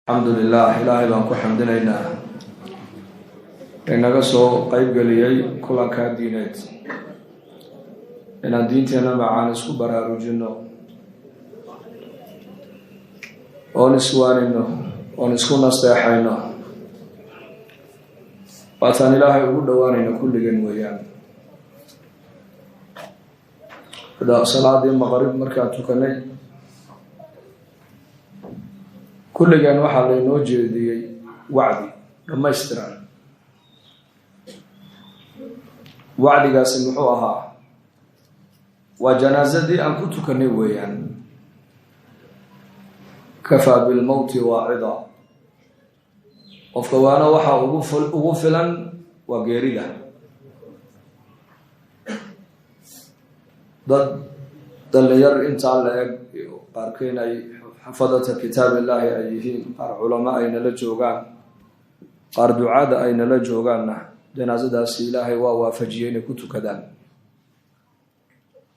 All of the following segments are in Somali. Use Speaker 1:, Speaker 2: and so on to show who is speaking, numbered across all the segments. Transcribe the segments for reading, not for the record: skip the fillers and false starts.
Speaker 1: Alxamdu lilah, Ilaahay baan ku xamdinaynaa inaga soo qeybgeliyey kulankaa diineed inaan diinteenna macaan isku baraarujino, oon iswaanino, oon isku nasteexayno. Waataan Ilaahay ugu dhowaanayno kulligeen weeyaan. Salaadii maqrib markaan tukanay, kulligeen waxaa laynoo jeediyey wacdi dhammaystiran. Wacdigaasi muxuu ahaa? Waa janaasadii aan ku tukanay weeyaan. Kafaa bilmowti waacida. Qofka waana waxaa ugu filan waa geerida. Dad dhalinyar intaa la eg, qaarkeyn ay xafadata kitaab illaahi ay yihiin, qaar culamo ay nala joogaan, qaar ducaada ay nala joogaanna, janaasadaasi Ilaahay waa waafajiyey inay ku tukadaan.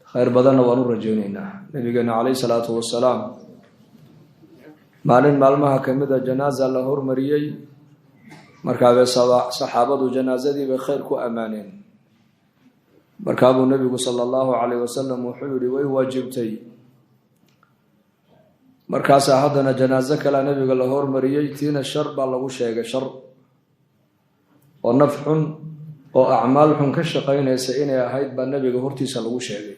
Speaker 1: Khayr badanna waan u rajaynaynaa. Nabigeena caleyhi salaatu wasalaam maalin maalmaha kamida janaaza la hormariyey, markaabay saxaabadu janaasadii bay khayr ku ammaaneen. Markaabuu Nabigu sala allahu calayh wasalam wuxuu yihi, way waajibtay. Markaasaa haddana janaaso kalea Nabiga la hormariyey, tiina shar baa lagu sheegay, shar oo naf xun oo acmaal xun ka shaqaynaysa inay ahayd baa Nabiga hortiisa lagu sheegay.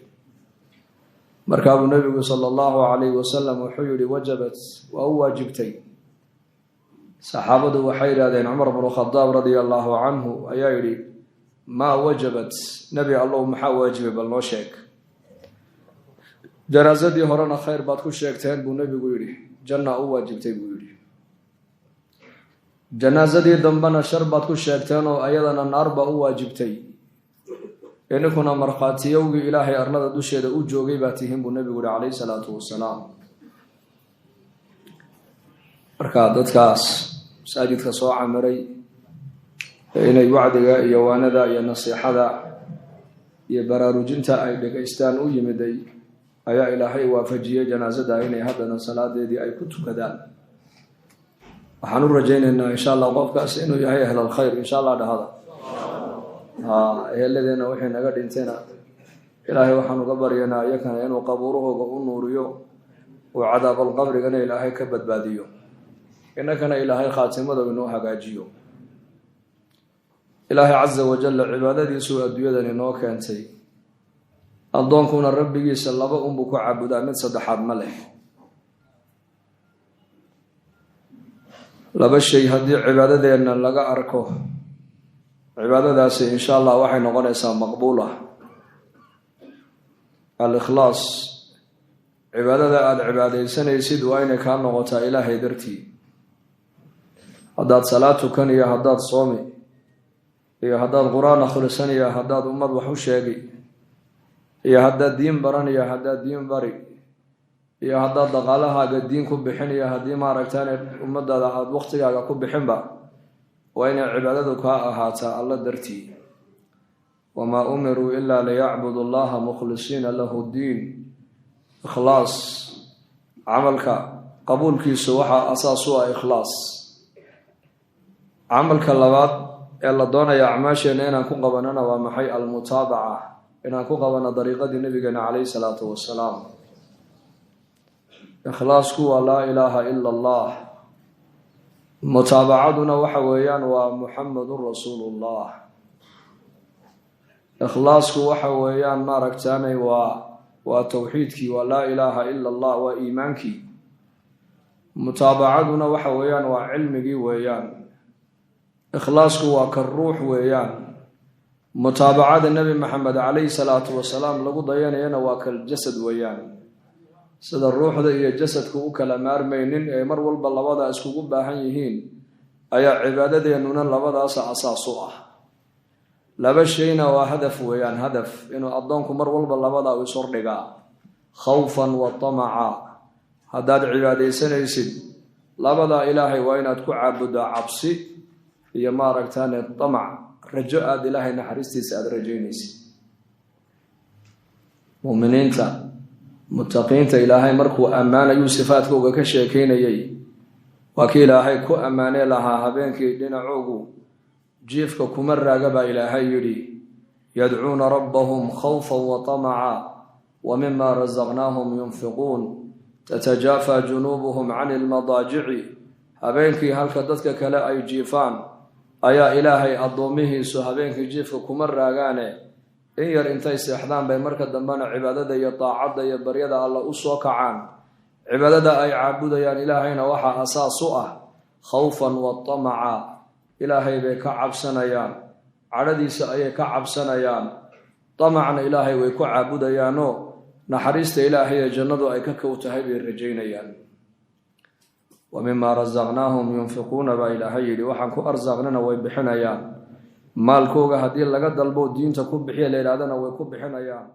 Speaker 1: Markaabuu Nabigu sala allahu calayhi wasalam wuxuu yihi, wajabat, waa u waajibtay. Saxaabadu waxay yidhahdeen, Cumar bnu Khadaab radia allahu canhu ayaa yidhi, maa wajabat, Nebi Allow, maxaa waajibay? Bal noo sheeg. Janaasadii horena khayr baad ku sheegteen buu Nebigu yidhi, janna u waajibtay buu yidhi. Janaasadii dambena shar baad ku sheegteen oo ayadana naar baa u waajibtay. Ininkuna markhaatiyowgii Ilaahay arlada dusheeda u joogay baa tihiin buu Nebigu yihi calayhi salaatu wasalaam. Marka dadkaas masaajidka soo camiray inay wacdiga iyo waanada iyo nasiixada iyo baraarujinta ay dhegaystaan u yimiday ayaa Ilaahay waafajiyey janaasada inay haddana salaadeedii ay ku tukadaan. Waxaan u rajaynaynaa, insha Allah, qofkaas inuu yahay ahlalkhayr, insha Allah dhahada. Eheladeena wixii naga dhintayna Ilaahay waxaan uga baryanaa iyakana inuu qabuurahooga u nuuriyo oo cadaabalqabrigana Ilaahay ka badbaadiyo, innakana Ilaahay khaatimada inoo hagaajiyo. Ilaahay casa wajalla cibaadadiisuu adduunyadan inoo keentay. Addoonkuna rabbigiisa laba unbuu ku caabudaa, mid saddexaad ma leh. Laba shay haddii cibaadadeenna laga arko, cibaadadaasi insha Allah waxay noqonaysaa maqbuula. Al-ikhlaas, cibaadada aada cibaadaysanaysid waa inay kaa noqotaa Ilaahay dartii. Haddaad salaad tukan iyo haddaad soomi iyo haddaad Qur-aan akhrisan iyo haddaad ummad wax u sheegi iyo haddaad diin baran iyo haddaad diin bari iyo haddaad dhaqaalahaaga diin ku bixin iyo haddii maaragtaan ummadaada aada waqtigaaga ku bixinba, waa inay cibaadadu kaa ahaataa Alla dartii. Wamaa umiruu ilaa liyacbudu allaha mukhlisiina lahu ddiin. Ikhlaas, camalka qabuulkiisu waxaa asaas u ah ikhlaas. Camalka labaad ee la doonaya acmaasheena inaan ku qabanana waa maxay? Almutaabaca, inaan ku qabano dariiqadii Nabigeena caleyhi salaatu wasalaam. Ikhlaasku waa laa ilaaha ila Allah, mutaabacaduna waxa weeyaan waa Muxamedun rasuulullah. Ikhlaasku waxa weeyaan maaragtaanay waa towxiidkii, waa laa ilaaha ila Allah, waa iimaankii. Mutaabacaduna waxa weeyaan waa cilmigii weeyaan. Ikhlaasku waa ka ruux weeyaan. Mutaabacada Nebi Maxamed calayhi salaatu wasalaam lagu dayanayana waa kaljasad weeyaan. Sida ruuxda iyo jasadku u kala maarmaynin ee mar walba labada iskugu baahan yihiin ayaa cibaadadeennuna labadaasa asaas u ah. Laba shayna waa hadaf weeyaan, hadaf inuu addoonku mar walba labadaa u ishordhigaa, khawfan wa tamaca. Haddaad cibaadaysanaysid, labadaa Ilaahay waa inaad ku caabuddaa, cabsi iyo maaragtaane tamac, rajo aada Ilaahay naxariistiisa aada rajaynaysid. Muminiinta mutaqiinta Ilaahay markuu ammaanayuu sifaadkooga ka sheekeynayay, Waa kii Ilaahay ku ammaanee lahaa habeenkii dhinacoogu jiifka kuma raaga baa Ilaahay yidhi, yadcuuna rabbahum khawfan wa tamaca wa mima rasaqnaahum yunfiquun tatajaafaa junuubuhum cani ilmadaajici. Habeenkii halka dadka kale ay jiifaan ayaa Ilaahay addoomihiisu habeenkii jiifka kuma raagaane, in yar intay seexdaan bay marka dambena cibaadada iyo daacadda iyo baryada Alla u soo kacaan. Cibaadada ay caabudayaan Ilaahayna waxaa asaas u ah khawfan wa tamaca. Ilaahay bay ka cabsanayaan, cadhadiisa ayay ka cabsanayaan, damacna Ilaahay way ku caabudayaanoo naxariista Ilaahay ee jannadu ay ka kow tahay bay rajaynayaan. Wa mimaa rasaqnaahum yunfiquuna baa Ilaahay yidhi, waxaan ku arsaaqnana way bixinayaan. Maalkooga haddii laga dalbo diinta ku bixiya la yidhahdana way ku bixinayaan.